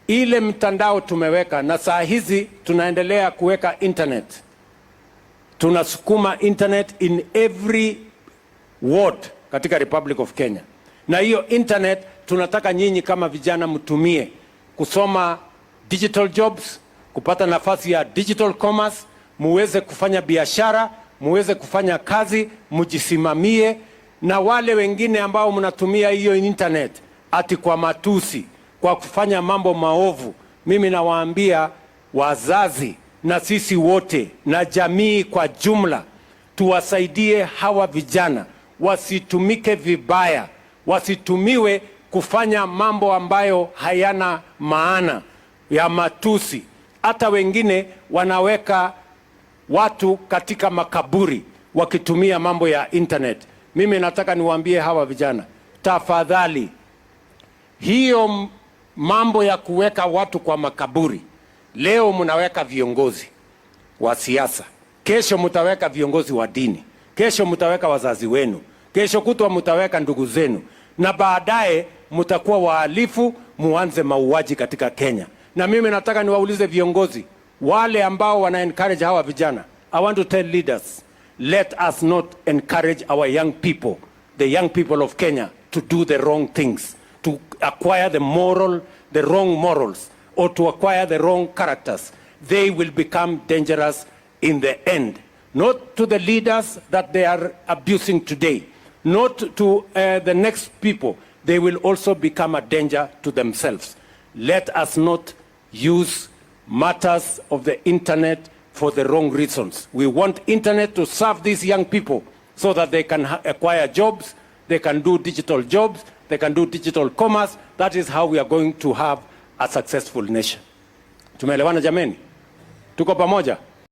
Ile mtandao tumeweka na saa hizi tunaendelea kuweka internet, tunasukuma internet in every ward katika Republic of Kenya, na hiyo internet tunataka nyinyi kama vijana mtumie kusoma digital jobs, kupata nafasi ya digital commerce, muweze kufanya biashara, muweze kufanya kazi, mjisimamie. Na wale wengine ambao mnatumia hiyo internet ati kwa matusi, kwa kufanya mambo maovu, mimi nawaambia wazazi na sisi wote na jamii kwa jumla, tuwasaidie hawa vijana wasitumike vibaya, wasitumiwe kufanya mambo ambayo hayana maana ya matusi. Hata wengine wanaweka watu katika makaburi wakitumia mambo ya internet. Mimi nataka niwaambie hawa vijana, tafadhali, hiyo mambo ya kuweka watu kwa makaburi, leo mnaweka viongozi wa siasa, kesho mtaweka viongozi wa dini, kesho mtaweka wazazi wenu, kesho kutwa mtaweka ndugu zenu, na baadaye mtakuwa wahalifu, muanze mauaji katika Kenya. Na mimi nataka niwaulize viongozi wale ambao wana encourage hawa vijana, I want to tell leaders, let us not encourage our young people, the young people of Kenya, to do the wrong things, to acquire the wrong morals, or to acquire the wrong characters. They will become dangerous in the end. Not to the leaders that they are abusing today, not to the next people. They will also become a danger to themselves. Let us not use matters of the internet for the wrong reasons. We want internet to serve these young people so that they can acquire jobs, they can do digital jobs, they can do digital commerce. That is how we are going to have a successful nation. Tumeelewana jameni? Tuko pamoja?